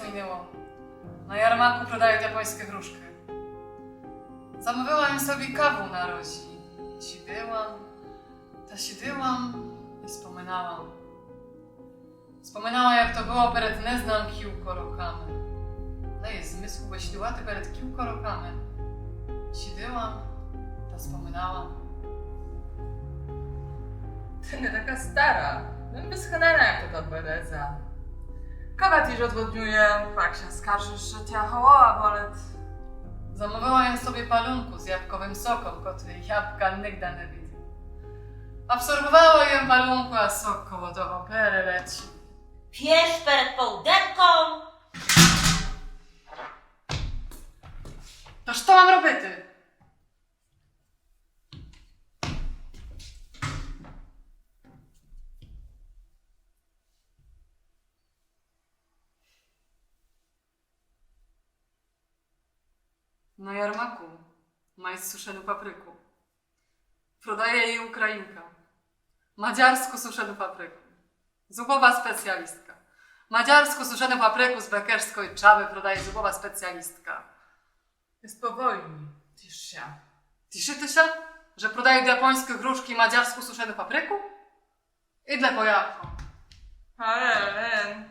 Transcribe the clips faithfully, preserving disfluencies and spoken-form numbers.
Минуло. На ярмаку продают японьске грушкы. Замовила єм собі каву на розі. Сідила, та сідила і споминала. Споминала, як то было перед не знам кілько роками. Не є змыслу бесідувати перед кілько роками. Сідила та споминала. Ты не така стара. Єм высханена, як тота береза. Кава тіж одводнює, пак ся скаржыш, же тя голова болит. Замовила єм собі палунку з ябковым соком, котрый ябка нигда не видит. Абсорбовала єм палунку, а сок коло того перелетіл. Пєш перед поуденком. То што мам робити? На ярмаку май сушену паприку. Продає єй Українка. Мадярску сушену паприку. Зубова спеціалістка. Мадярску сушену паприку з бекешской Чавы продає зубова спеціалістка. Єст по войні. Тіш ся. Тішыти ся, же продают японьскі грушкы мадярску сушену паприку? Ідле по ябко. Але, але.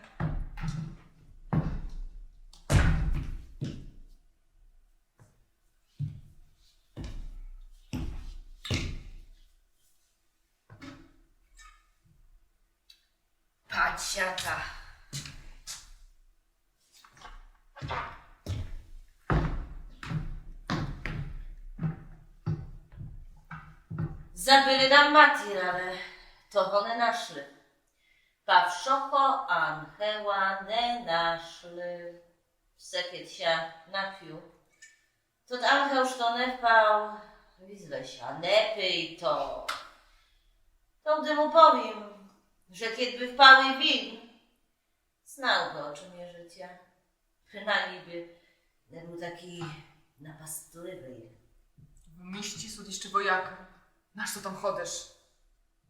Пацята. Забыли нам матір, але того не нашли. Павшохо анхела не нашли. Все кед ся напю, тот анхел, што не впал, визве ся: не пий то. Тогды му повім, же кед бы впал і він, знал бы, о чым є жытя. Принаймні бы не был такій напастливый. В місті сут іщы воякы. Нашто там ходиш?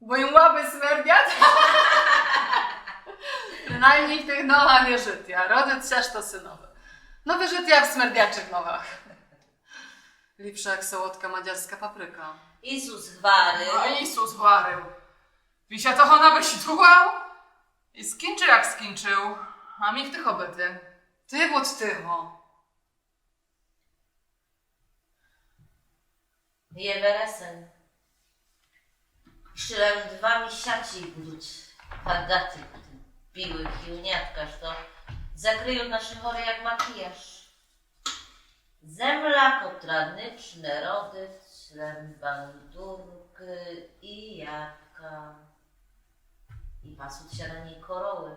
Бо ім лапы смердят. Принаймні в тых ногах є жытя. Родит ся штоси нове. Нове жытя в смердячых ногах. Ліпше як солодка мадярска паприка. Ісус гварил. А Ісус гварил. Ві ся того набесідувал? І скінчыл, як скінчыл. А мі в тых обыти. Ты буд тихо. Є вересен. Іщы лем два місяці будут падати білы хілнятка, што закрыют нашы горы як макіяж. Земля, котра нич не родит, лем бандуркы і ябка, і пасут ся на ній коровы.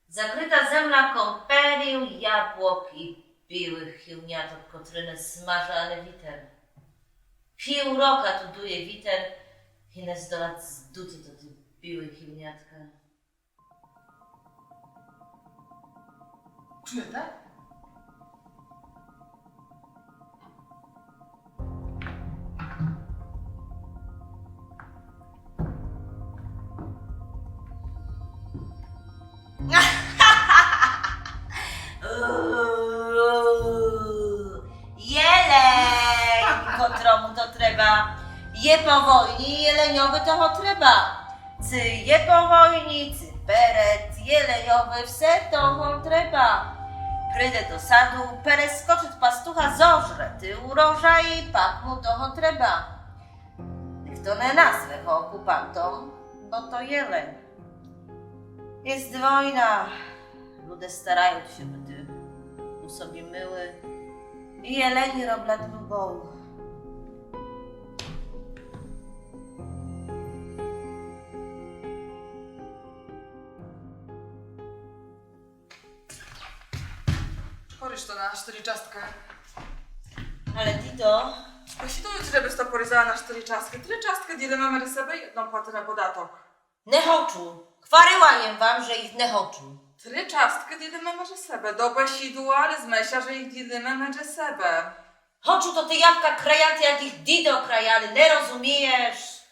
Закрыта земля ком періл, яблок і білых хілняток, котры не смажа ани вітер. Піл рока ту дує вітер і не здолат здути тоты білы хілнятка. Чуєте? Єлень, котрому то треба. Є по войні, єленьови того треба. Ци є по войні, ци перед, єленьови все того треба. Приде до саду, перескочыт пастуха, зожре ты урожай, пак му того треба. Ніхто не назве го окупантом, бо то єлень. Єст война, люде старают ся быти у собі милы, і єлені роблят любов. Поріж то на штыри часткы. Але ты то... Та ся то ютры бысь то порізала на штыри часткы. Три часткы ділиме меджі себе, єдно платиме податок. Не хочу. Гварила єм вам, же їх не хочу. Три часткы ділиме меджі себе. Добесідували зме ся, же їх ділиме меджі себе. Хочу, то ты ябка краяти, як їх діды краяли, не розумієш?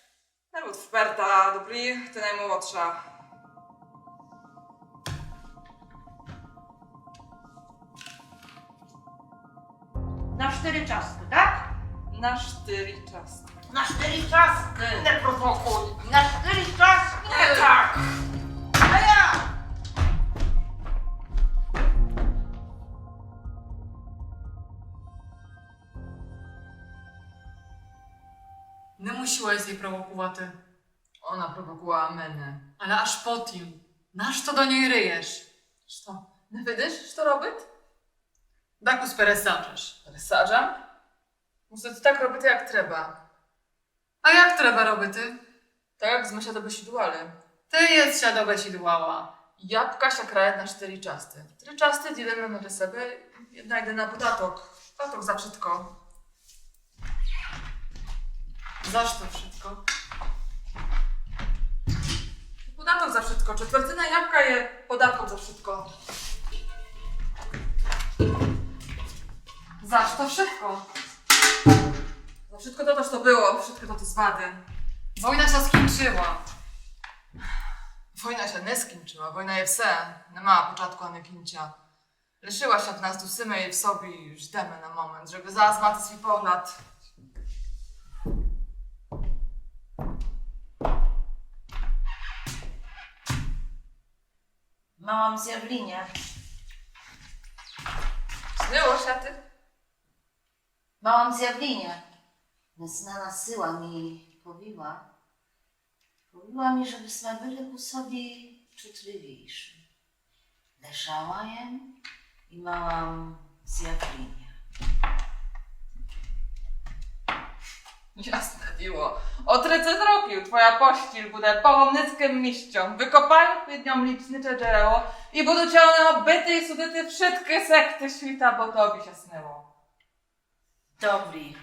Не буд вперта, добрі, ты наймолодша. Штыри часткы, так? На штыри часткы. На штыри часткы. Не провокуй. На штыри часткы. Не так. А я! Не мусила єсь єй провокувати. Она провокувала мене. Але аж потім. Нашто до ней риєш? Што? Не видиш, што робит? Дакус пересаджаш. Пересаджам? Мусит так робити, як треба. А як треба робити? Так, як зме ся добесідували. Ты єс ся добесідувала. Ябка ся крає на штыри часты. Три часты ділиме меджі себе, єдна йде на податок. Податок за вшытко. За што вшытко? Податок за вшытко. Четвертина ябка є податком за вшытко. За што вшытко? За вшытко то, што было, вшытко то, то звады. Война ся скінчыла. Война ся не скінчыла, война є все, не мала початку ани кінця. Лишыла ся в нас, дусиме єй в собі і ждеме на момент, жебы зас мати свій погляд. Мала м зявліня. Снило ся ти? Мала м зявліня. Незнана сила мі повіла. Повіла мі, жебы сме были ку собі чутливійшы. Лежала єм і мала м зявліня. Ясне діло. О тридцет років твоя постіль буде паломницькым місцем. Выкопаю під ньом лічниче джерело і буду чалного бити і судити вшыткы секты світа, бо тобі ся снило. Добрі.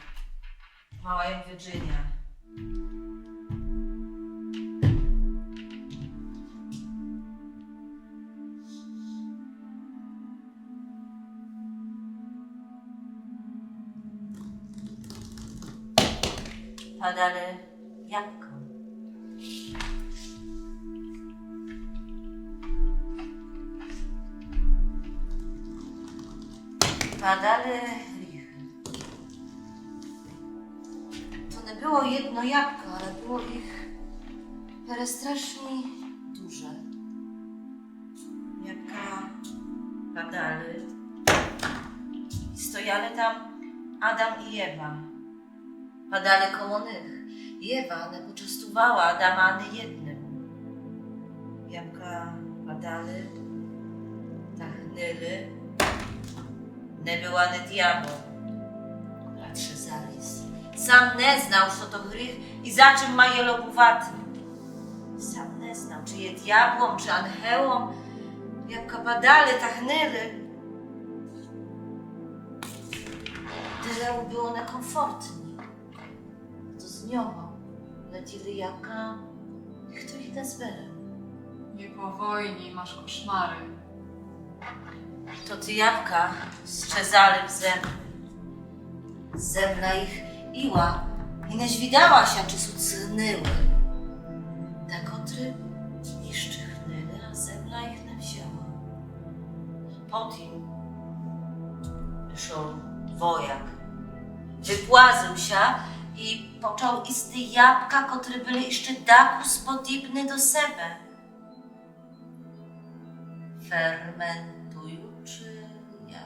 Мала єм виджыня. Падали ябка. Падали гріхы. То не было єдно ябка, але было їх перестрашні дуже. Ябка падали. Стояли там Адам і Єва. Падали коло них. Єва не почастувала Адама ани єдным. Ябка падали та гнили. Не был ани дявол. Радше заліз. Сам не знал, што то гріх і за чым має лобувати. Сам не знал, чы є дяволом, чы ангелом. Ябка падали та гнили. Дерево было некомфортне. То з нього летіли ябка, хто їх не збирав. Не по войні маш кошмары. Тоты ябка щезали в землю. Земля їх іла і не звідала ся, чы сут згнили. Дакотры іщы гнили, а земля їх не взяла. Потім пришол вояк. Выплазил ся і почал їсти ябка, котры были іщы дакус подібны до себе. Ферментуючы ябка.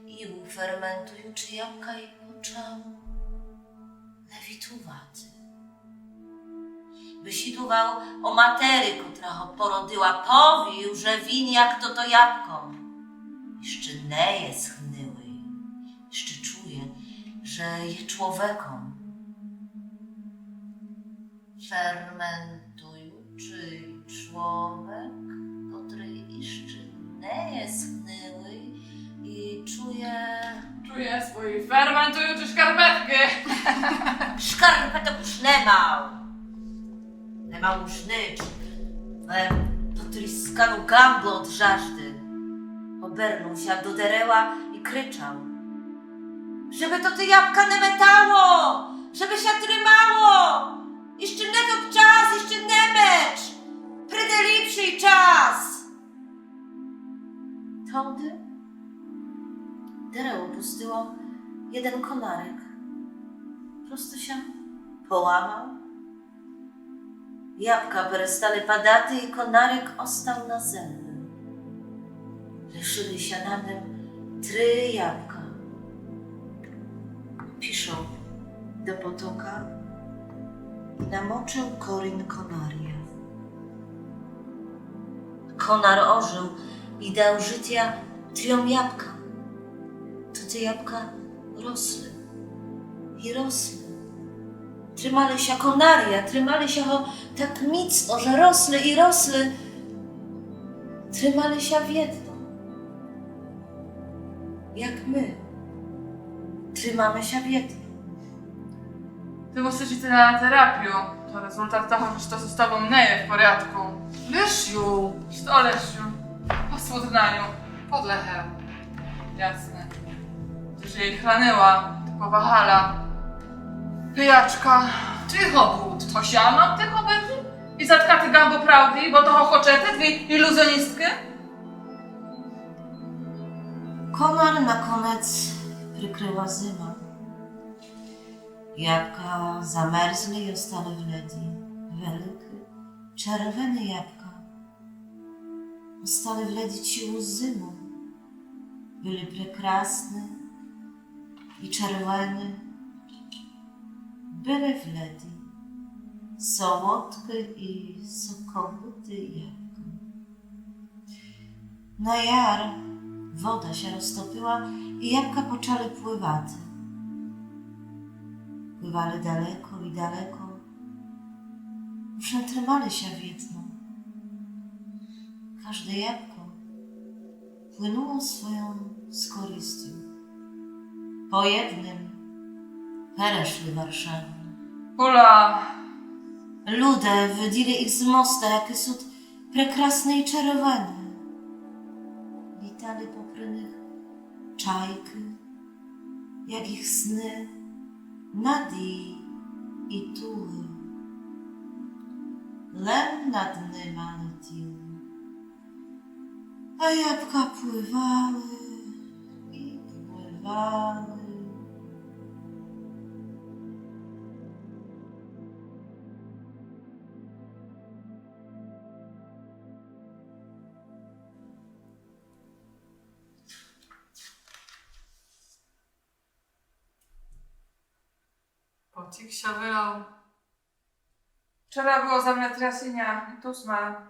І у ферментуючы ябка і почал левітувати. Бесідувал о матери, котра го породила, повіл, же він, як тото ябко, іщы не є згнилый, іщы чує, же є чловеком. Ферментуючый чловек, котрый іщы не є згнилый і чує. Чує свої ферментуючы шкарпеткы. Шкарпеток уж не мал. Не мал уж нич. Лем потріскану ґамбу од жажды. Обернул ся до дерева і кричал: Жебы то тоты ябка не метало, жебы ся тримало! Іщы не тот час, іщы не меч! Прийде ліпшый час! Тоды Дерево пустило єден конарик. Просто ся поламал. Ябка перестали падати, і конарик остал на земли. Лишыли ся на ним три ябка. Пішол до потока і намочыл корінь конарія. Конар ожыл і дал жытя трьом ябкам. То те ябка росли і росли. Тримали ся конарія, тримали ся го так міцно, же росли і росли. Тримали ся wiedno. Як мы тримаме ся wiedno. Ты мусиш іти на терапію. То резултат того, же штоси з тобом не є в порядку. Лишю. Што лишю? Посуд на ню. Подле гев. Ясне. Же єй хранила, то повагала. Пиячка. Тихо будь. То ся мам тихо быти? І заткати ґамбу правды, бо того хочете, дві ілюзіоністкы? Конар наконец прикрыла зима. Ябка замерзли і остали в леди. Великы, червены ябка остали в леди цілу зиму. Были прекрасны і червены. Были в леди солодкы і соковыты ябка. На яр вода ся розтопила і ябка почали плывати. Плывали далеко і далеко. Уж не тримали ся wiedno. Кажде ябко плынуло свойом скорістю. По єдным перешли Варшаву. Ула! Люде виділи іх з моста, якы сут прекрасны і червены. Літали попри них чайкы, як іх сны, надії і тулы. Лем над нима летіли. А ябка плывали і плывали. Потік ся вылал. Вчера было землетрясіня і ту сме.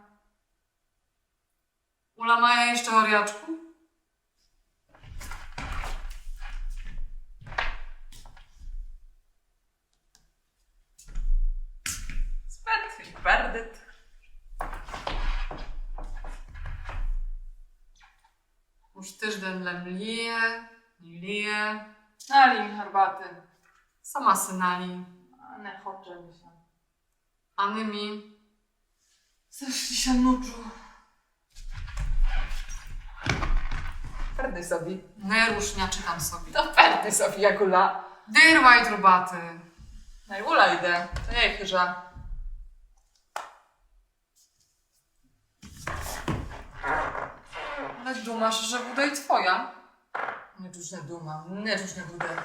Ула має іщы горячку? Спит і пердит. Уж тыжден лем ліє, не ліє. Налий гарбаты. Сама си налий. А не хоче мі ся. А не мі. Страшні ся нуджу. Перди собі. Не руш мя, читам собі. То перди собі, як Ула. Дырвай торбаты. Най Ула йде, то є хыжа. Але думаш, же буде і твоя? Нич уж не думам, нич уж не буде.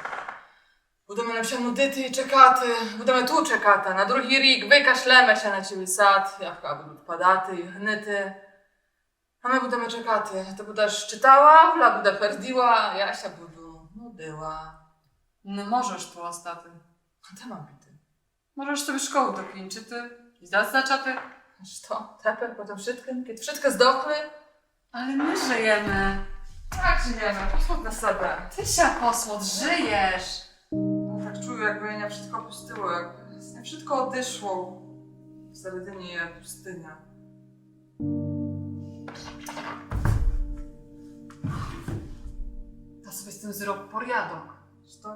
Будеме лем ся нудити і чекати, будеме ту чекати, а на другій рік выкашлеме ся на цілий сад, ябка будут падати і гнити. А мы будеме чекати. Ты будеш читала, Ула буде пердила, а я ся буду нудила. Не можеш ту остати. А де мам піти? Можеш собі школу докінчити і здати зачати. Што, тепер по тым вшыткым, кідь вшыткы здохли? Але мы жыєме. Так, жыєме, посмут на себе. Ты ся посмут, жыєш. Но так чую, якбы ня вшытко пустило, як з ня вшытко одышло. В середині є пустыня. Та собі з тым зроб порядок. Што?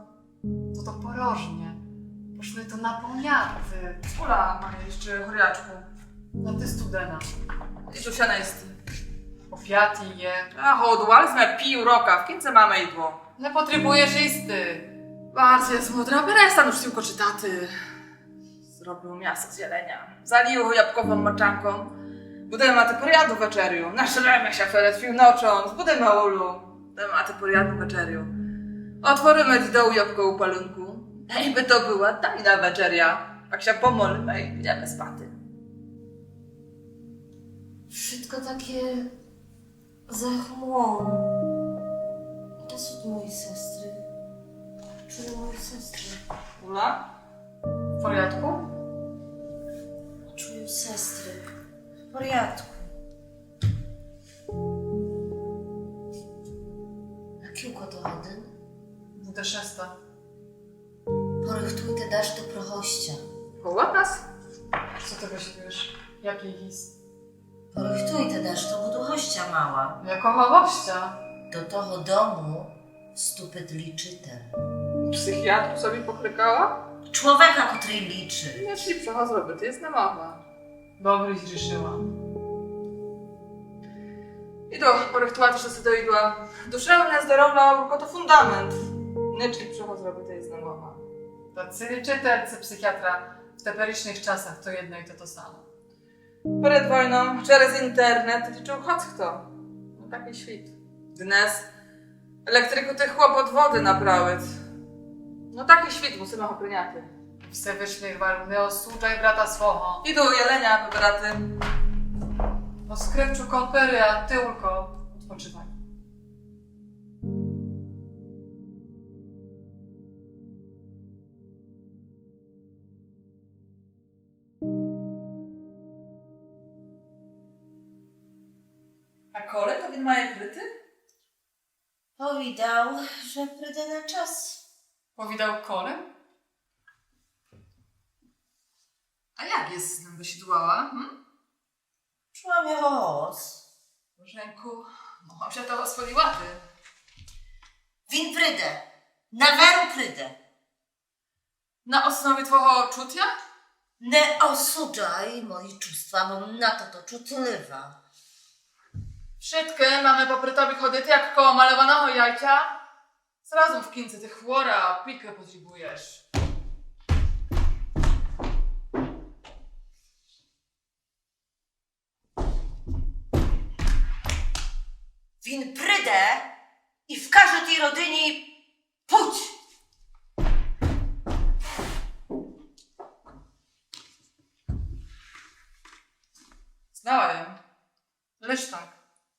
То то порожнє. Почни то наповняти. Ула має іщы горячку. Но ты студена. Іду ся наїсти. О пятій є. А году, але сме пів рока, в кінци маме їдло. Не потребуєш їсти. Барз єс мудра, перестан уж сівко читати. Зроблю мясо з єленя. Залію го ябковом мочанком. Будеме мати порядну вечерю. Нажреме ся перед півночом. Збудиме Улу. Мати порядну вечерю. Отвориме ті долу ябко у палунку. Ейбы то была тайна вечеря. Так ся помолиме і підеме спати. Вшытко таке захмурено. Де сут мої сестры? Чую мої сестры. Ула? В порядку? Чую сестры. В порядку. А кілько то годин? Буде шеста. Порыхтуйте дашто про гостя. Кого од нас? Co ty myślisz? Jaki gist? Порыхтуйте дашто, бо ту гостя мала. Якого гостя? До того дому вступит лічитель. Psychiatrу собі покликала? Чоловіка, котрый лічит. Ніч ліпшого зробити єс не могла. Добре зрішыла. Іду порыхтувати штоси до їдла. Душевне здоровя, то фундамент. Ніч ліпшого зробити єс не могла. Та ци лічитель, ци psychiatra, в теперішніх часах то єдно і то, то саме. Перед войном через інтернет лічыв хоц хто. Но такій світ. Днес електрику ти хлоп од воды направит. Но такій світ, мусиме го приняти. Всевышній гварит: не осуджай брата свого. Іду єленя выбрати. По скрипчу колперы, а ты, Улко, одпочывай. А коли то він має прийти? Повідав, же прийде на час. Повідав коли? А як єс з ним бесідувала, гм? Чула м його голос. Боженьку, могла м ся того сподівати. Він прийде. На веру прийде. На основі твого чутя? Не осуджай мої чувства, бо м надто чутлива. Вшыткы маме попри тобі ходити, як коло мальованого яйця. Зразу м в кінци ти хвора, а опікы потребуєш. Він приде і вкаже тій родині путь. Знала єм. Лиш так.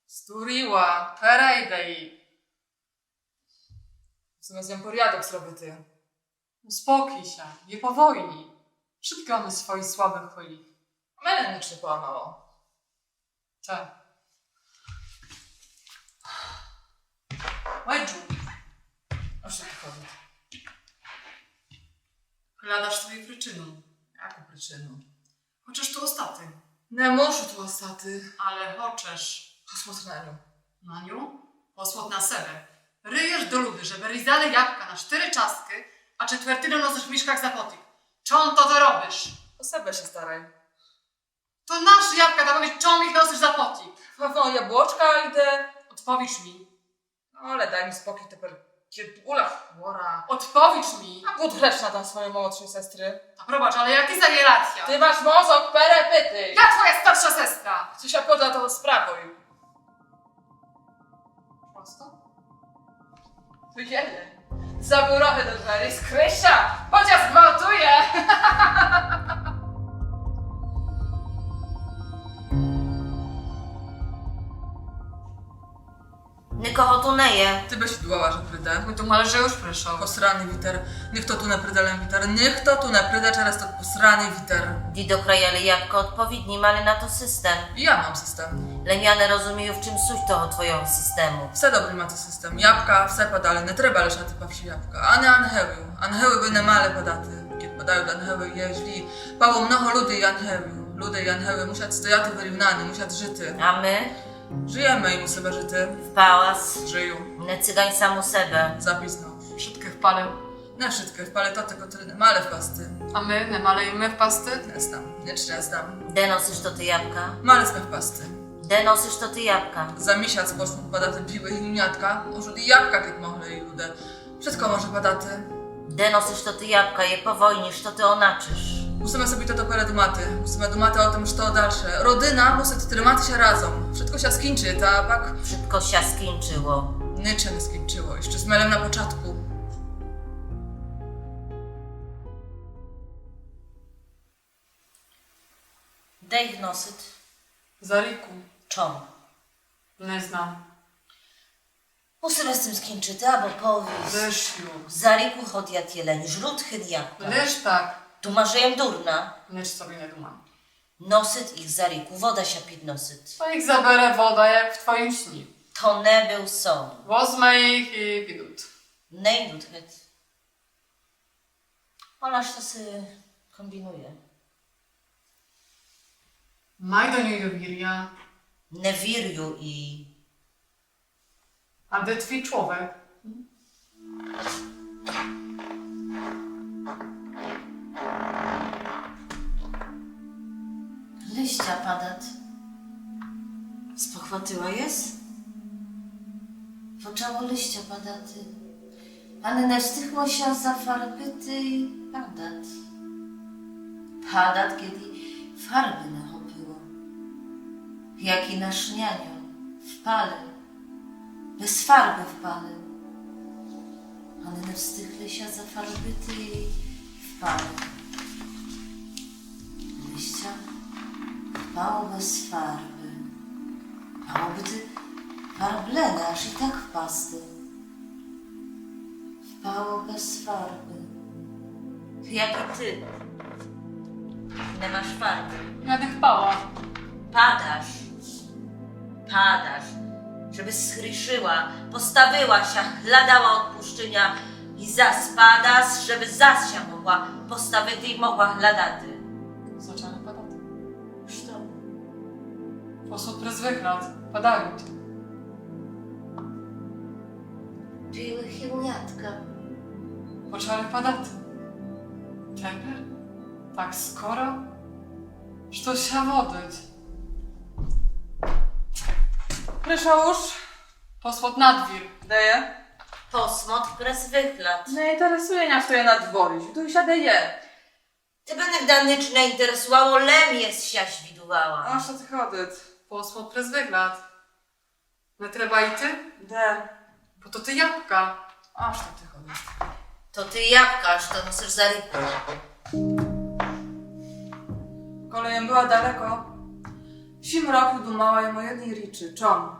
Здуріла, перейде ї. Мусиме з ньом порядок зробити. Успокій ся, є по войні. Вшыткы маме свої слабы хвилі. А мене ніч не поламало. Та. Ой, Джу. О што ти ходит? Глядаш твою причину. Яку причину? Хочеш ту остати? Не мушу ту остати. Але хочеш. Посмотр на ню. На ню? Посмотр на себе. Риєш до люди, жебы різали ябка на штыри часткы, а четвертину носиш в мішках за потік. Чом то ты робиш? О себе ся старай. То наші ябка, та повідж, чом їх носиш за потік? Фа-фа, яблочка і де? Одповідж мі. Но, але дай мі спокій тепер, кідь Ула хвора. Одповідж мі. А будь гречна до своєй молодшей сестры. Та пробач, але я ти за єй радя. Ты маш мозок перепитый. Я твоя старша сестра. Ци ся подла того спрабуй. Просто? То єлен. Забуй рогы до дверей, скрый ся, бо тя зґвалтує. Никого ту не є. Ты бесідувала, же приде. Мы думали, же уж пришов. Посраный вітер. Нихто ту не приде, лем вітер. Нихто ту не приде через тот посраный вітер. Дідо краяли ябка одповідні, мали на то систем. І я мам систем. Лем я не розумію, в чым суть того твойого систему. Все добрый мате систем. Ябка, все падали, не треба лишати павші ябка. А не ангелів. Ангелы бы не мали падати. Кідь падают ангелы, є злі. Пало много людей і ангелів. Люди і ангелы мусят стояти вырівнаны, мусят жыти. А мы? Жыєме і мусиме жыти. Впала сь. Жыю. Не цыгань сам у себе. За пізно. Вшыткы впали. Не вшыткы впали, тоты, котры не мали впасти. А мы не мали і мы впасти? Не знам, ніч не знам. Де носиш тоты ябка? Мали сме впасти. Де носиш тоты ябка? За місяц почнут падати білы ягнятка, може і ябка, кідь могли і люди. Вшытко може падати. Де носиш тоты ябка, є по войні, што ты оначыш? Мусиме собі тото передумати. Мусиме думати о тым, што дальше. Родина мусит тримати ся разом. Вшытко ся скінчыт, а пак... Вшытко ся скінчыло. Нич ся не скінчыло, іщы сме лем на початку. Де їх носит? За ріку. Чом? Не знам. Мусиме з тым скінчыти, або повіс. Виж ю. За ріку ходят єлені, жлудкы, ніяка. Лиш так. Думаш, же єм дурна? Нич собі не думам. Носит їх за ріку, вода ся підносит. То їх забере вода, як в твоім сні. То не был сон. Возме їх і підут. Не йдут гет. Она што си комбінує. Май до нюй довіря. Не вірю їй. А де твій чловек? Листя падат. Спохватила єс? Почало листя падати. Ани не встигло ся зафарбити й падат. Падат, кеди фарбы нагубило. Як і наш няньо впали, без фарбы впали. Ани не встигли ся зафарбити й впали. Листя впало без фарбы. Мало быти фарблене, аж і так впасти. Впало без фарбы. Як і ты. Не маш фарбы. Я не впала. Падаш. Падаш. Жебыс згрішыла, поставила ся, глядала одпущыня і зас падаш, жебыс зас ся могла поставити і могла глядати. Зачали падати. Што? Посмут през выгляд. Падают. Білы хилнятка. Почали падати. Тепер? Так скоро? Што ся водит? Пришла уж? Посмут на двір. Де є? Посмут през выгляд. Не інтересує ня, што є на дворі. Звідуй ся, де є. Тебе нигда нич не інтересувало, лем єс ся звідувала. А што ти ходит? Посмут през выгляд. Не треба йти? Де? Бо то ти ябка. А што ти ходит? То ти ябка, што носиш за ріку. Коли єм была далеко, сім років думала єм о єдній річи. Чом?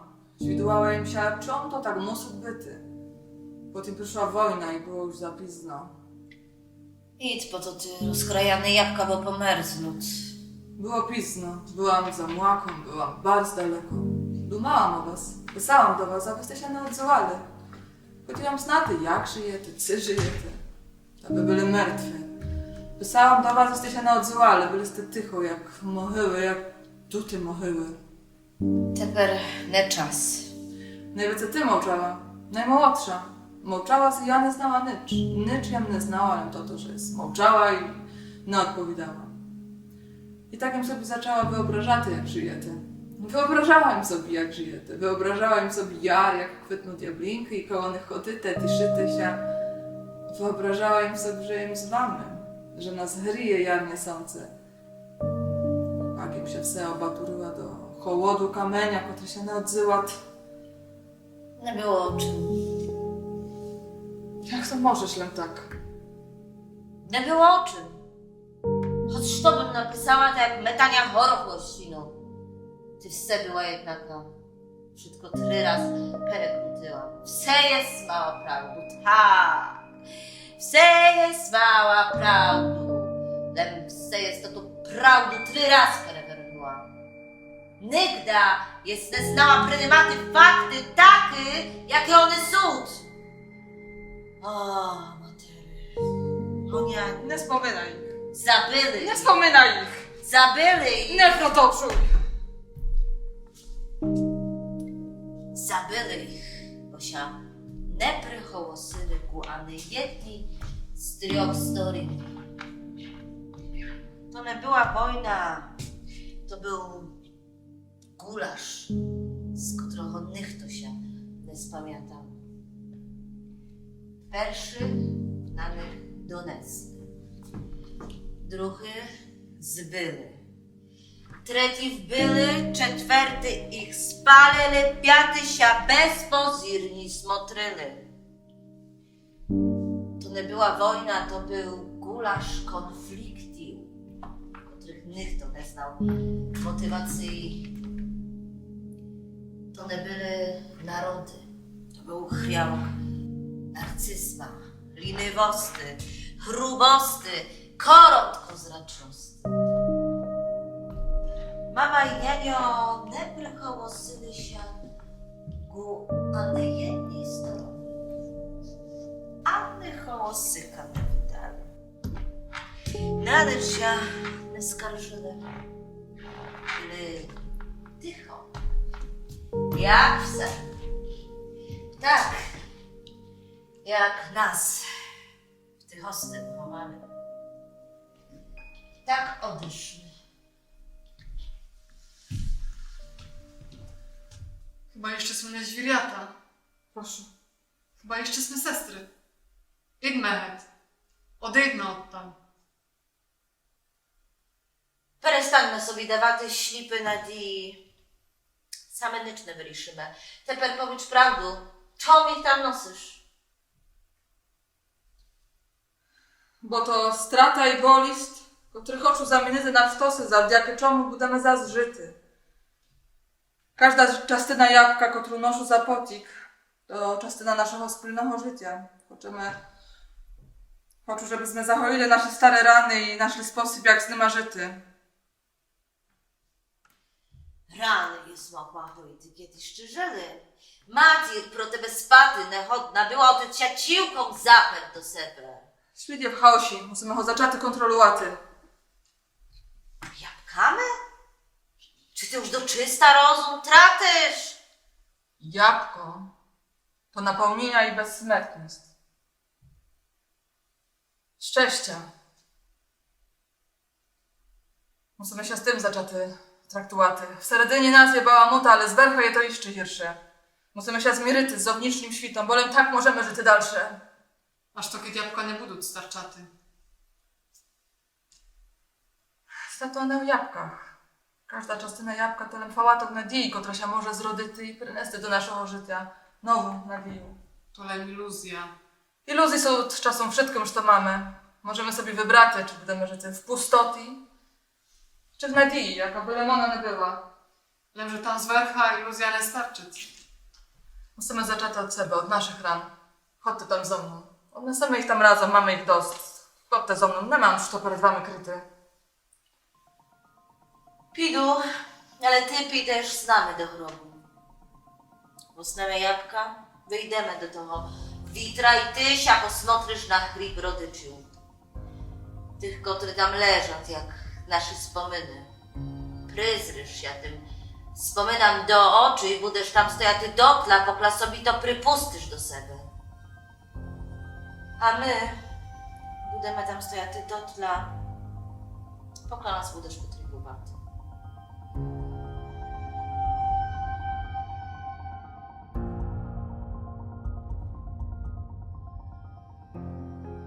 Звідувала єм ся, чом то так мусит быти. Потім пришла война і было уж за пізно. Ід по то, ты розкраяне ябка, бо померзнут. Было пізно. Была єм за млаком, была єм барз далеко. Думала єм о вас. Писала єм до вас, а вы сте ся не одзывали. Хотіла єм знати, як жыєте, ци жыєте. Та вы были мертвы. Писала єм до вас, а вы сте ся не одзывали. Были сте тихо, як могылы, як дуты могылы. Тепер не час. Найбы ци ты мовчала, наймолодша. Мовчала єс і я не знала нич. Нич єм не знала, лем тото, же єс мовчала і не одповідала. І так єм собі зачала выображати, як жыєте. Выображала єм собі, як жыєте. Выображала єм собі яр, як квитнут яблінькы і коло них ходите, тішите ся. Выображала єм собі, же єм з вами, же нас гріє ярне сонце. Пак єм ся все обатурила до холоду каменя, котрий ся не одзыват. Не было о чым. Як то можеш лем так? Не было о чым. Хоц што бым написала, то як метаня гороху о стіну. Ты все была єднака. Вшытко три раз перекрутила. Все єс мала правду, так. Все єс мала правду. Лем все єс тоту правду три раз перевернула. Нигда єс не знала принимати факты такы, якы они сут. О, матери. Они... Не споминай їх. Забыли. Не споминай їх. Забыли їх. Не продовжуй. Забыли їх, бо ся не приголосили ку ани єдній з трьох сторін. То не была война, то был гулаш, з котрого нихто ся не спамятав. Першы на них донесли. Другы збыли. Трети вбили, четверти їх спалили, пяти ся безпозірні смотрили. То не была война, то был ґулаш конфліктів, котрых ніхто не знав мотивації. То не были народы, то был хрявк нарцизма, лінивости, грубости, короткозрачности. Мама й няньо не прихолосили ся ку ани єдній стороні, ани холосика не видали. На ніч ся не скаржили, были тихо, як все. Так, як нас в тых гостинах ховали, так одышли. Хіба іщы сме не звірята? Прошу. Хіба іщы сме сестры? Ідьме гет. Одыйдьме одтам. Перестаньме собі давати сліпы надії. Саме нич не вырішыме. Тепер повідж правду. Чом їх там носиш? Бо то страта і боліст, котры хочу замінити на штоси, завдякы чому будеме зас жыти. Кажда частина ябка, котру ношу за потік, то частина нашого спільного жытя. Хочеме, хочу, жебы сме загоїли нашы стары раны і нашли спосіб, як з нима жыти. Раны єс могла гоїти, кедь іщы жыли. Матір про тебе спати не годна была, а ты ся цілком заперт до себе. Світ є в хаосі, мусиме го зачати контролювати. Ябками? Ци ты уж дочыста розум тратиш? Ябко то наповніня і безсмертность. Щестя. Мусиме ся з тым зачати трактувати. Всередині нас є баламута, але зверха є то іщы гірше. Мусиме ся змірити з зовнішнім світом, бо лем так можеме жыти дальше. Аж то, кедь ябка не будут старчати. Страта не у ябках. Кажда частина ябка то лем фалаток надії, котра ся може зродити і принести до нашого жытя нову надію. То лем ілюзія. Ілюзії сут часом вшыткым, што маме. Можеме собі выбрати, ци будеме жыти в пустоті, ци в надії, яка бы лем она не была. Лем же там зверха ілюзія не старчыт. Мусиме зачати од себе, од нашых ран. Ходте там зо мном. Однесеме їх там разом, маме їх дост. Ходте зо мном, не мам што перед вами крыти. Піду, але ты підеш з нами до гробу. Возьмеме ябка, выйдеме до того вітра і ты ся посмотриш на хліб родичів. Тых, котры там лежат, як нашы спомины. Призриш ся тым споминам до очы і будеш там стояти дотла, покля собі то припустиш до себе. А мы будеме там стояти дотла, покля нас будеш потребувати.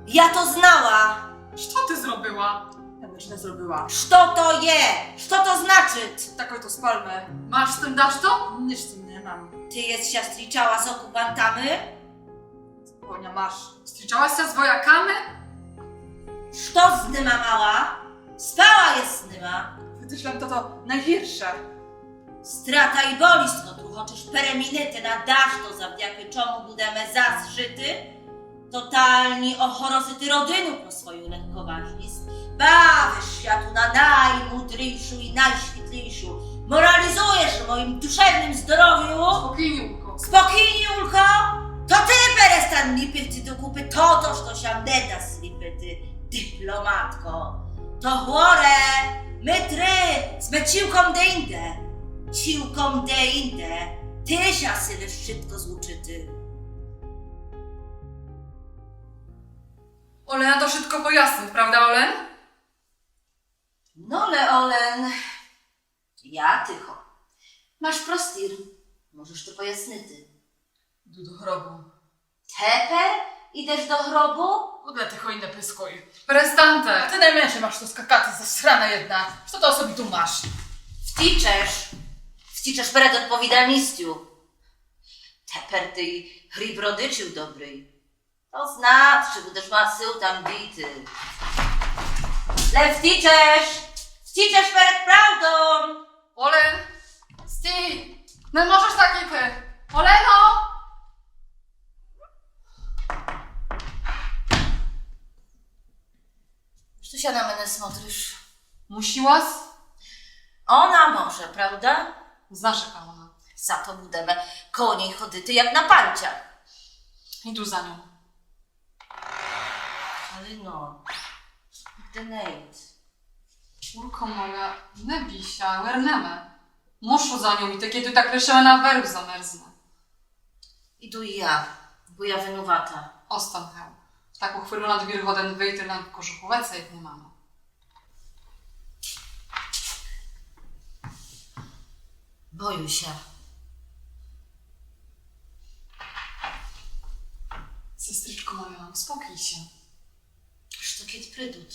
Я то знала! Што ты зробила? Я нич не зробила. Што то є? Што то значыт? Так ото спалме. Маш з тым дашто? Нич з тым не мам. Ты єс ся стрічала з окупантами? Коня маш. Стрічала ся з вояками? Што з нима мала? Спала єс з нима? Видиш, лем тото найгірше. Страта і боліст, котру хочеш перемінити на дашто, завдякы чому будеме зас жыти, тоталні огорозити родину про свою легковажніст. Бавиш ся ту на наймудрійшу і найсвітлійшу. Моралізуєш о моім душевным здоровю. Спокійні, Юлко. Спокійні, Юлко? То ты перестань ліпити докупы тото, што ся не да зліпити, дипломатко. То горе, мы три сме цілком де інде. Цілком де інде. Ты ся силиш вшытко злучыти. Олена то вшытко пояснит, правда, Олен? Но ле, Олен, я тихо. Маш простір, можеш то пояснити. Іду до гробу. Тепер ідеш до гробу? Будь ле тихо і не пискуй. Перестанте! А ты найменше маш што скакати, засрана єдна. Што ты о собі думаш? Втічеш! Втічеш перед одповідальністю! Тепер ты й гріб родичів добрый. То значыт, будеш мала силу там дійти. Лем втічеш! Втічеш перед правдом! Олен, стій! Не можеш так іти! Олено! Што ся на мене смотриш? Мусила сь? Она може, правда? Знаш, яка она. Зато будеме коло ней ходити, як на панцях. Іду за ньом. Галино, нигде не ид. Курко моя, не бій ся, вернеме. Мушу за ньом іти, кєд ю так лишиме, на верб замерзне. Іду і я, бо я винувата. Остань гев. В таку хвилю на двір годен выйти лем в кожуху, веце як не маме. Бою ся. Сестричко моя, успокій ся. Што кєд придут?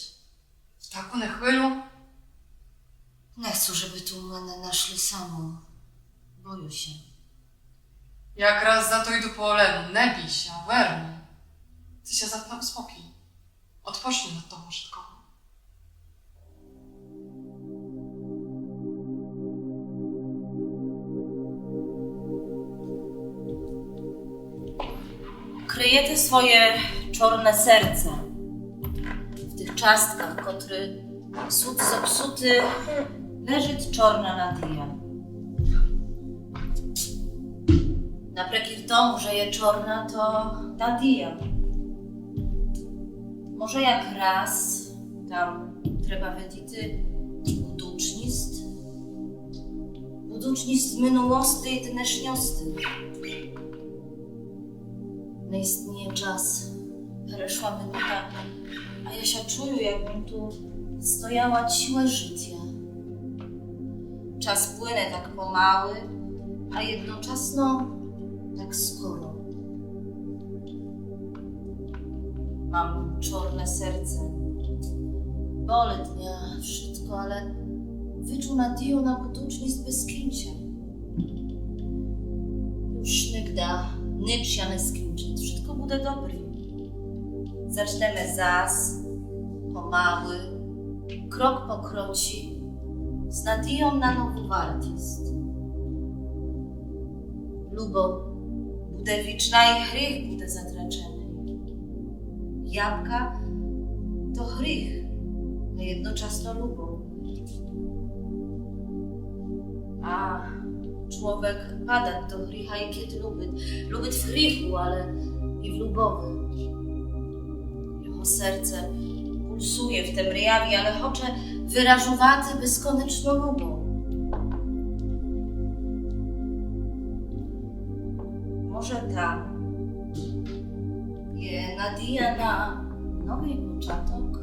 В таку не хвилю. Не хцу, жебы ту мене нашли саму. Бою ся. Якраз зато іду по Олену. Не бій ся, верну. Ты ся за тым успокій. Одпочні од того вшыткого. Крыєте своє чорне серце в тых частках, котры сут зопсуты, лежыт чорна надія. Напрекір тому, же є чорна, то надія. Може якраз там треба видіти будучніст, будучніст минулости і днешньости. Не істніє час, перешла минута, а я ся чую, якбым ту стояла ціле жытя. Час плыне так помалы, а єдночасно так скоро. Мам чорне серце. Болит мя вшытко, але виджу надію на будучніст без кінця. Юж нигда нич ся не скінчыт, вшытко буде добрі. Зачнеме зас помалы, крок по кроці, з надійом на нову вартіст. Любов буде вічна і гріх буде затраченый. Ябка то гріх, а єдночасно любов. А чловек падат до гріха, і кєд любит, любит в гріху, але і в любови. Його серце пульсує в темряві, але хоче выражувати безконечну любов. Може там є надія на новый початок?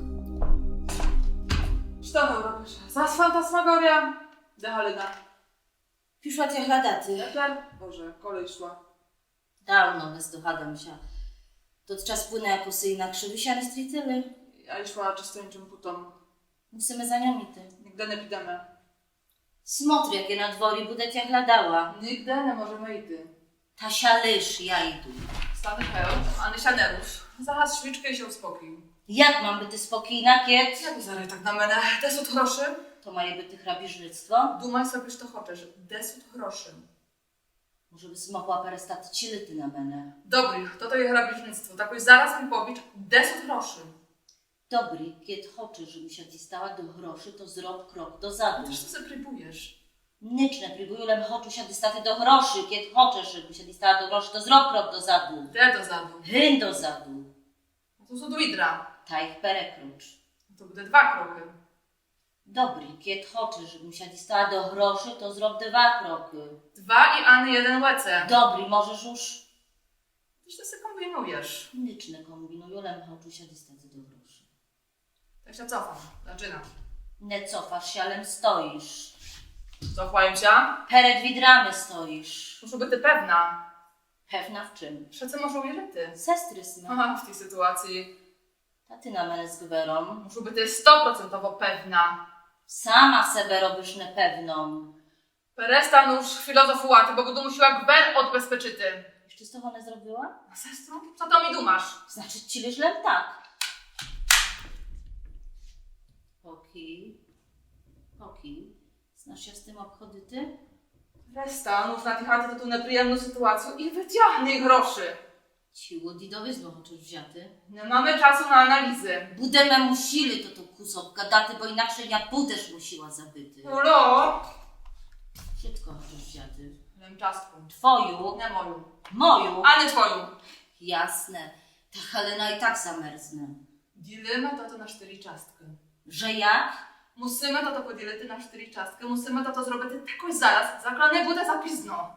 Што ты робиш? Зас фантасмагорія? Де Галина? Пішла тя глядати. Тепер? Боже, коли йшла? Давно, не здогадам ся. Тот час плыне, якоси інакше. Вы ся не стрітили? Я йшла чисто іншым путом. Мусиме за ньом іти. Нигде не підеме. Смотри, як є на дворі, буде тя глядала. Нигде не можеме йти. Та ся лиш, я йду. Стань гев, ани ся не руш. Загас свічкы і ся успокій. Як мам быти спокійна, кєд... Як зарай так на мене? Де сут гроши? То має быти грабіжництво. Думай собі, што хочеш. Де сут гроши? Може бысь могла перестати цілити на мене? Добрі, тото є грабіжництво. Так ож зараз мі повіч, де сут гроши? Добрі, кєд хочеш, жебым ся дістала до гроши, то зроб крок дозаду. Та што ты прібуєш? Нич не прібую, лем хочу ся дістати до гроши. Кєд хочеш, жебым ся дістала до гроши, то зроб крок дозаду. Де дозаду? Гин дозаду. А то сут відра. Та їх перекроч. То буде два крокы. Добрі, кєд хочеш, жебым ся дістала до гроши, то зроб два крокы. Два і ани єден веце. Добрі, можеш уж. Што ты комбінуєш? Нич не комбіную, лем хочу ся дістати до гроши. Так ся цофам. Зачинам. Не цофаш ся, лем стоїш. Цофам ся? Перед відрами стоїш. Мушу быти певна. Певна в чым? Што ци можу увірити? Сестры сме. Ага, в тій ситуації. Та ты на мене з гвером. Мушу быти стопроцентово певна. Сама себе робиш непевну. Перестан уж філозофувати, бо буду мусіла гвер одбезпечыти. Іщы з того не зробила? А сестру? Цо то мі думаш? Значыт, цілиш лем так. Окей. Окей. Знаш ся з тым обходити? Перестан уж натягати тоту неприємну ситуацію і вытягни гроші. Ци у дідовизну хочеш взяти? Не маме часу на аналізы. Будеме мусіли тоту кус обгадати, бо інакше ня будеш мусіла забити. Уло! Вшытко хочеш взяти? Лем частку. Твою? Не мою. Мою? А не твою. Ясне. Та халина і так замерзне. Ділиме тото на штыри часткы. Же як? Мусиме тото поділити на штыри часткы. Мусиме тото зробити такой зараз, закля не буде за пізно.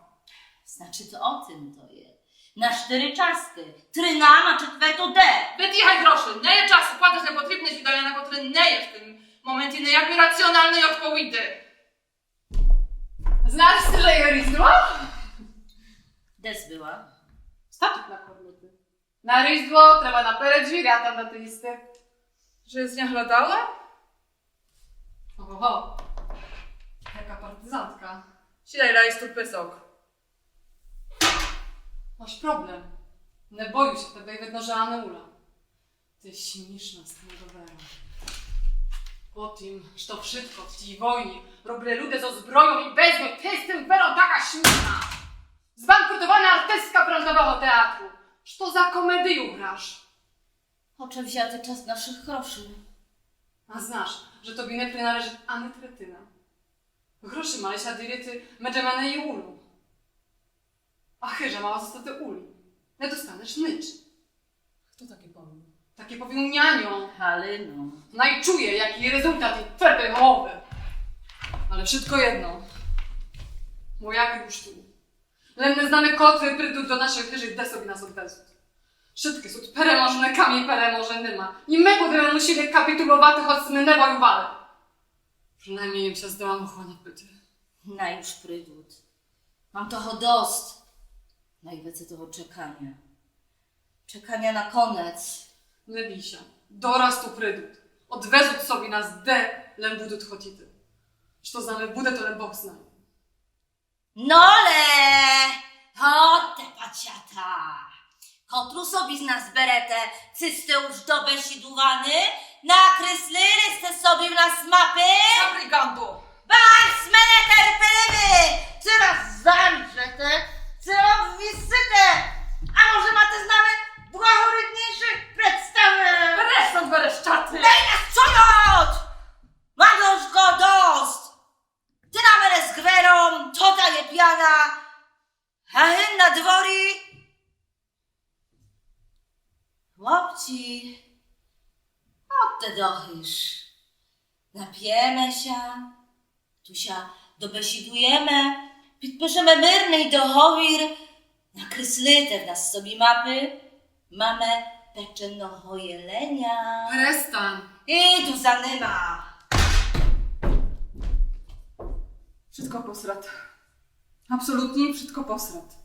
Значыт, о тым то є. На штыри часткы. Три нам, а четверту де? Вытягай гроші. Не є часу кладати непотрібны відая, на котры не є в тым моменті ниякой раціоналной одповіды. Знаш, же є Різдво? Де сь была? Статок накладнути. На Різдво треба наперед звірятам дати їсти. Же єсь ня глядала? Ого, яка партизантка. Сідай, дай студ песок. Маш проблем. Не бою ся тебе і видно, же Аны Ула. Ты смішна з тым гвера. По тым, што вшытко в тій войні робили люде зо збройом і без ньой, ты з тым гвером така смішна! Збанкрутована артистка фронтового театру! Што за комедию граш? Хоче взяти част нашых гроші. А знаш, же тобі не приналежыт ани третина. Гроші мали ся ділити медже мене і Улю. А хыжа мала зостати Улі. Не достанеш нич. Хто таке повів? Таке повів няньо. Галино. Най чує, якій резултат їй твердой головы. Але вшытко єдно. Воякы уж ту. Лем не знаме, котры придут до нашой хыжы і де собі нас одвезут. Вшыткы сут переможены, камі переможеныма. І мы будеме мусіли капітуловати, хоц сме не воювали. Принаймній єм ся здала муху напити. Най уж придут. Мам того дост. Найвеце того чеканя. Чеканя на конец. Не бій ся. Дораз ту придут. Одвезут собі нас де лем будут хотіти. Што з нами буде, то лем Бог знає. Но ле, готте пацята. Котру собі з нас берете? Ци сте уж добесідуваны? Накреслили сте собі в нас мапы? Забрій ганду! Барз сме нетерпеливы! Ци нас заміжите, ци обвісите, а може мате з нами благороднійшы представы? Перестань верещати! Дай нас чують! Мам уж го дост! Ты на мене з гвером, то та є пяна, а гын на дворі. Хлопці, готте до хыж. Напєме ся, ту ся добесідуєме, підпишеме мирный договір, накреслите в нас собі мапы, маме печеного єленя. Перестань. Іду за нима. Вшытко посрат. Абсолутні вшытко посрат.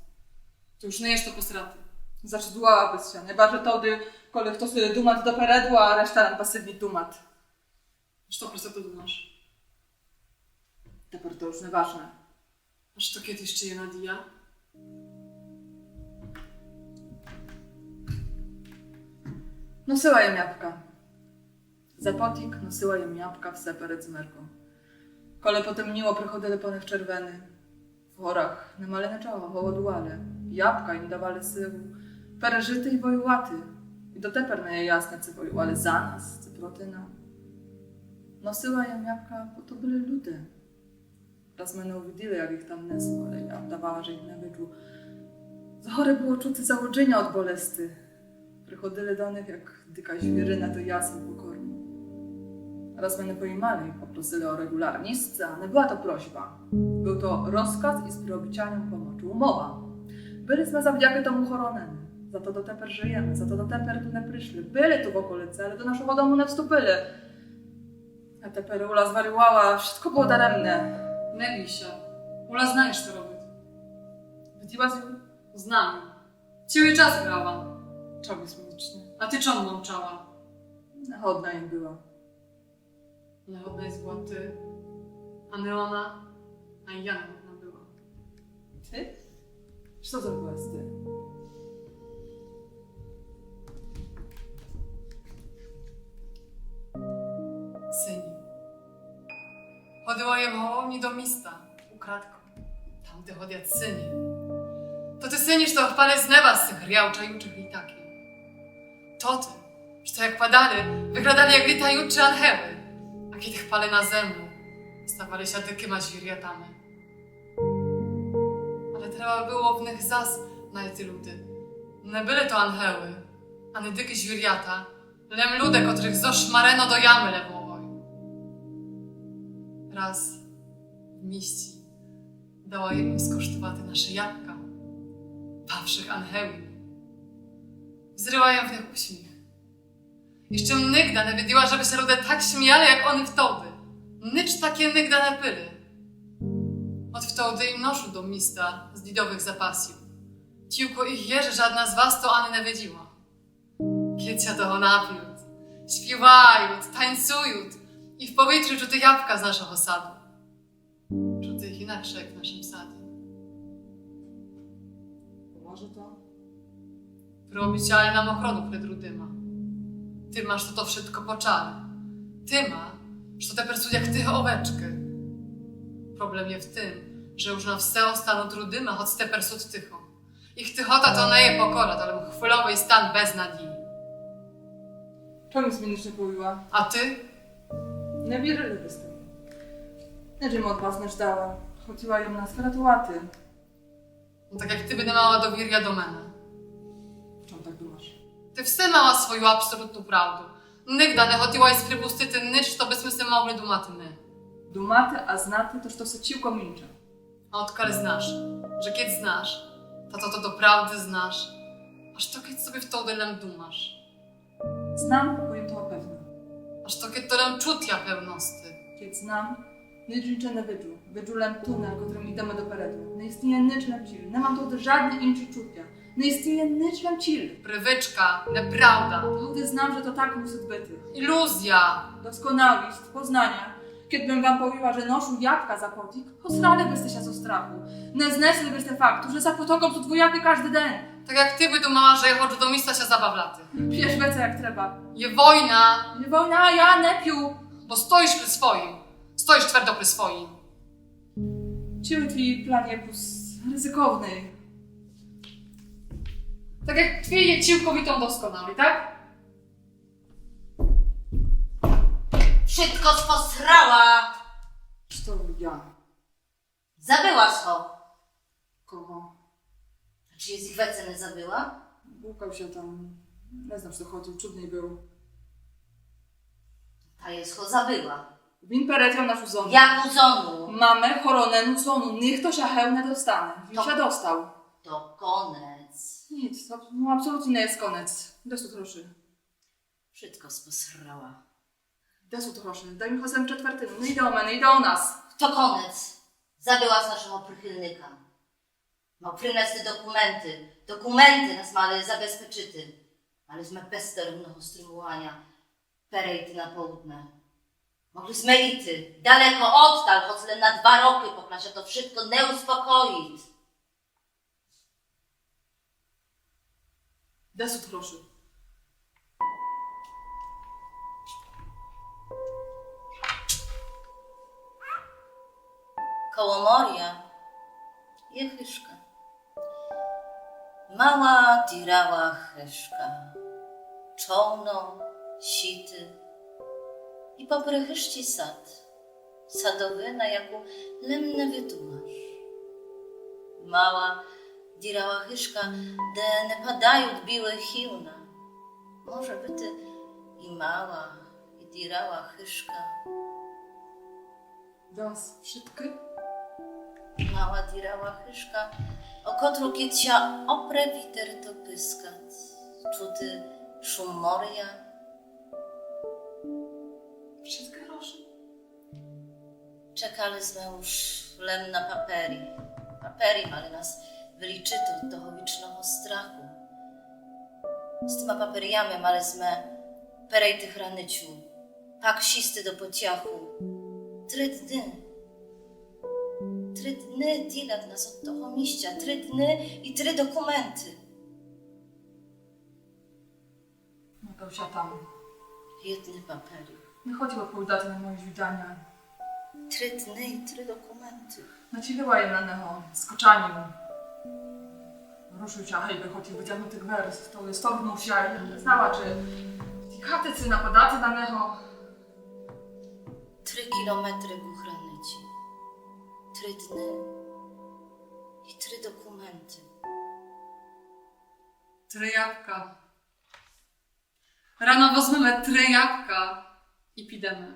Ты уж не є што посрати. Зачудувала быс ся. Не барже тогды, коли хтоси думат допереду, а решта лем пасивні думат. А што про се ты думаш? Тепер то уж неважне. А што кед іщы є надія? Носила єм ябка. За потік носила єм ябка все перед смерком. Коли потемніло, приходили по них червены. В горах не мали ничого, голодували. Ябка їм давали силу пережыти і воювати. І дотепер не є ясне, ци воювали за нас, ци проти нас. Носила єм ябка, бо то были люде. Раз мене увиділи, як їх там несло, але я вдавала, же їх не виджу. З горы было чути заводжыня од болести. Приходили до них, як дика звірина до ясен покорно. Раз мене поймали і попросили о реґулярніст, а не была то просьба. Был то розказ із приобіцаньом помочы, умова. Были сме завдякы тому хоронены. За то дотепер жыєме, за то дотепер ту не пришли. Были ту в околиці, але до нашого дому не вступили. А тепер Ула зварювала, вшытко было даремне. Не бій ся. Ула знає, што робити. Виділа сь ю? Знам. Цілый час грала. Чого смішне? А ты чом мовчала? Годна єм была. Негодна єсь была ты, а не она, а я негодна была. Ты? Што зробила єсь ты? Синю. Ходила єм в головні до міста, украдком. Там, де ходят сині. Тоты сині, што впали з неба з тых грявчаючых літаків. Тоты, што як падали, выглядали як літаючы ангелы, а кідь впали на землю, ставали ся дикыма звірятами. Але треба было в них зас найти люды. Не были то ангелы, ани дикы звірята, лем люде, котрых зошмарено до ямы левовой. Раз в місті дала єм скоштувати нашы ябка, павшых ангелів. Взріла єм в них усміх. Іщы ниґда не виділа, жебы ся люде так сміяли, як они втовды. Ніч таке ниґда не пили. Од втовды і ношу до міста з дідовых запасів. Тілько їх єже жадна з вас то ани не виділа. Кідь ся того напють, співають, танцюють, і в повітрю чути ябка з нашого саду. Чути їх інакше, як в нашым саді. Може то? Приобіцяли нам охорону пред рудыма. Тыма, што то вшытко почали. Тыма, што тепер сут як тихы овечкы. Проблем є в тым, же уж на все останут рудыма, хоц тепер сут тихо. Їх тихота то не є покора, то лем хвильовый стан безнадії. Чом єсь мі ніч не повіла? А ты? Не вірили бы сте мі. Ніч єм од вас не ждала. Хотіла єм нас врятувати. Но так як ты бы не мала довіря до мене. Чом так думаш? Ты все мала свою абсолютну правду. Ниґда не хотіла єсь припустити ніч, што бы сме си могли думати мы. Думати, а знати, то што се цілком інше. А одкаль знаш, же кідь знаш, та то, то доправды знаш? А што кідь собі втовды лем думаш? Знам, бо єм того певна. А што кідь то лем чутя певности? Кідь знам, ніч інше не виджу. Виджу лем тунель, котрым ідеме допереду. Не істніє ніч лем ціль. Не мам тогды жадны іншы чутя. Не істніє ніч лем ціль. Привычка, неправда. Тогды знам, же то так мусит быти. Ілюзія. Досконаліст, познаня. Кідь бым вам повіла, же ношу ябка за потік, посрали бы сте ся зо страху. Не знесли бы сте факту, же за потоком сут воякы кажды ден. Так як ты бы думала, же я ходжу до міста ся забавляти. Пєш веце як треба. Є война. Є война, а я не пю. Бо стоїш при своїм. Стоїш твердо при своїм. Цілый твій план є кус ризиковный. Так як твій є цілковито досконалый, так? Вшытко спосрала! Што я? Забыła сь го. Кого? Ци єсь їх веце не забыła? Блукал ся там. Не знам, што ходил, чудный был. Та єсь го забыła. Він перетяв нашу зону. Яку зону? Маме хоронену зону. Ніхто ся гев не достане. Він ся достав. То конец. Ніц, то, но, абсолутні не єст конец. Де сут гроши? Вшытко спосрала. Де сут гроши? Дай мі хоц єдну четвертину. Не йде о мене, йде о нас. То конец. Забыła сь нашого прихильника. Мав принести документы. Документы нас мали забезпечыти. Мали сме без даремного стримуваня перейти на поудне. Могли сме іти далеко одталь, хоц лем на два рокы, покля ся то вшытко не успокоїт. Де сут гроши? Коло моря є хыжка. Мала дірава хыжка. Човно, сіты і попри хыжці сад. Садовина, яку лем не выдумаш. Мала дірава хыжка, де не падают білы хівна. Може быти і мала, і дірава хыжка. Вас вшыткы? Мала дірава хыжка, о котру кідь ся опре вітер, то пыскат. Чути шум моря. Вшыткы гроши. Чекали сме уж лем на папері. Папері мали нас вылічыти од того вічного страху. З тыма паперями мали сме перейти границю, Пак сісти до потяху. Три дни. Три дни ділят нас од того місця. Три дни і три документы. Но то ся там. Єдны паперы. Не хотів одповідати на мої звіданя. Три дни і три документы. Націлила єм на него з кочанів. Рушив ся, гайбы хотів вытягнути ґвер, то лист обернув ся і не знала, чи втікати, чи нападати на него. Три кілометры ку границі. Три дни і три документы. Три ябка. Рано возьмеме три ябка і підеме.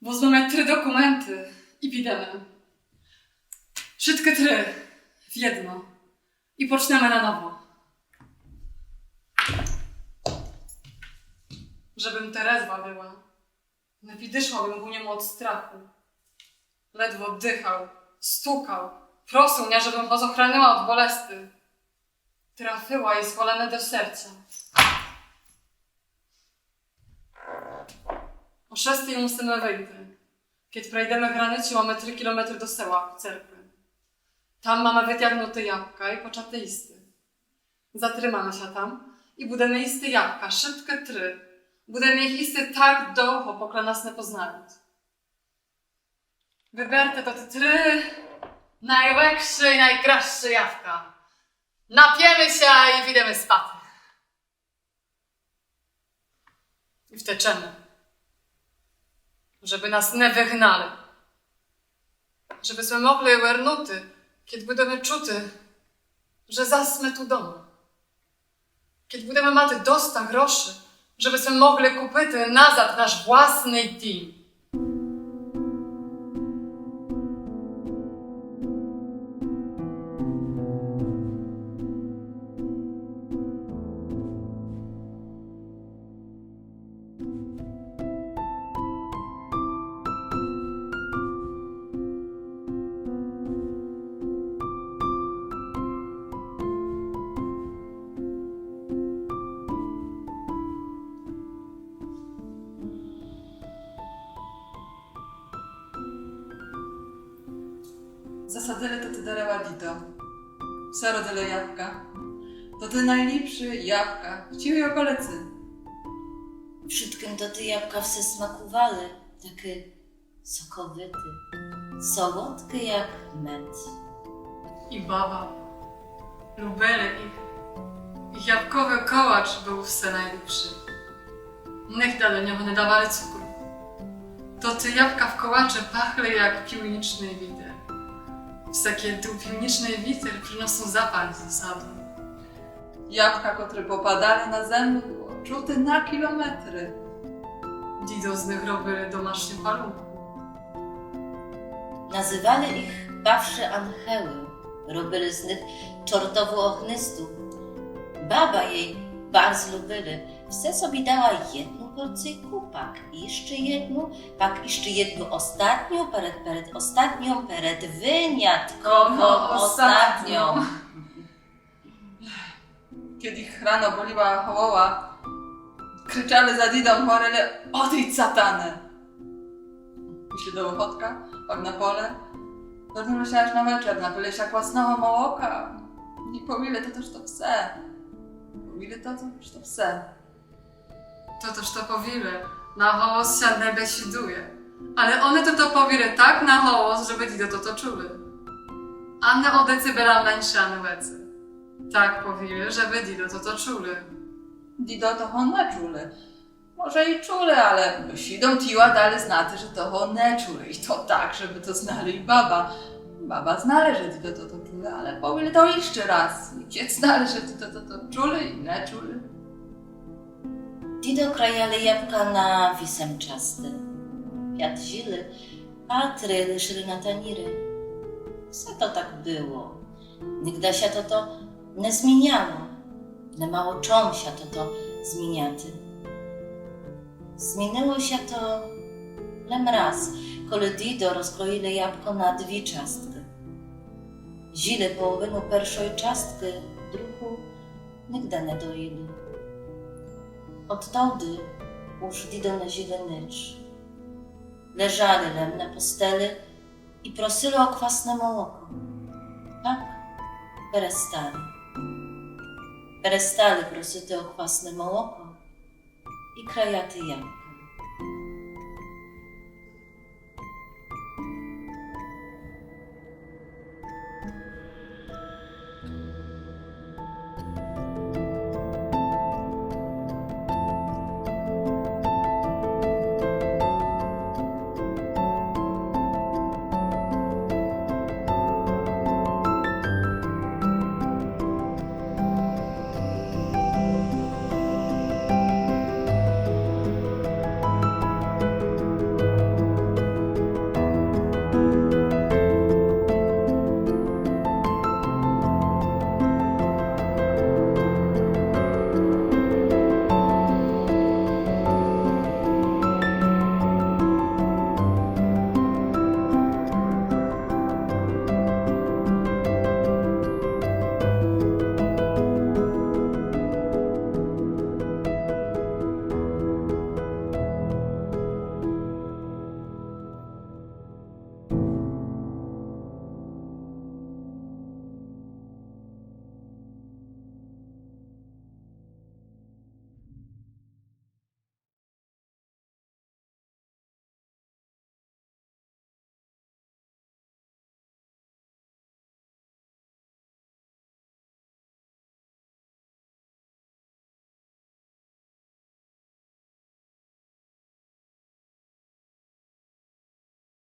Возьмеме три документы і підеме. Вшыткы три в єдно. І почнеме на ново. Жебым терезва была. Не підышла бым ку ньому од страху. Ледво дыхал, стукал, просил ня, жебым го зохранила од болести. Трафила єм колено до серця. О шестій мусиме выйти. Кєд пройдеме границю, маме три кілометры до села, церкви. Там маме вытягнути ябка і почати їсти. Затримаме ся там і будеме їсти ябка, вшыткы три. Будеме їх їсти так довго, покля нас не познають. Выберте тоты три найлегшы і найкрасшы ябка. Напєме ся і підеме спати. І втечеме. Жебы нас не выгнали. Жебы сме могли вернути, кєд будеме чути, же зас сме ту дома. Кєд будеме мати доста гроши, жебы сме могли купити назад наш власный дім. Засадили тоты дерева дідо. Все родили ябка. Тоты найліпшы ябка в цілій околиці. Вшыткым тоты ябка все смакували, такы соковиты, солодкы як мед. І баба. Любили їх. Їх ябковый колач был все найліпшы. Нигде до нього не давали цукру. Тоты ябка в колачі пахли як північный вітер. Всяке ду північный вітер приносив запах зі саду. Ябка, котры попадали на землю, было чути на кілометры. Дідо з них робили домашню палунку. Называли їх бавшы анхелы, робили з них чортову огнисту. Баба єй барз любили, все собі дала єдну порційку, пак іщы єдну, пак іщы єдну остатню, перед, перед остатньом, перед вынятком остатньом. Кєд їх рано боліла голова, кричали за дідом, говорили: «Одыдь, сатане!» Пішли до охотка, пак на поле. Вернули ся аж на вечер, напили ся квасного молока і повіли тото, што все. Повіли тото, што все. Тото, што повіли, на голос ся не бесідує. Але они тото повіли так на голос, жебы дідо тото чули. Ани о децибела менше, ани веце. Так повіли, жебы дідо тото чули. Дідо того не чули. Може і чули, але бесідом тіла дали знати, же того не чули. І то так, жебы то знали і баба. Баба знали, же дідо тото чули, але повіли то іщы раз. І кєд знали, же дідо тото чули і не чули. Дідо краяли ябка на вісем часты. Пят зїли, а три лишыли на таніры. Все то так было. Нигде ся тото не зміняло. Не мало чом ся тото зміняти. Змінило ся то лем раз, коли дідо розкроїли ябко на дві часткы. Зїли половину першой часткы, другу нигде не доїли. Одтовды уж дідо не зїли нич. Лежали лем на постели і просили о квасне молоко. Так перестали. Перестали просити о квасне молоко і краяти ябка.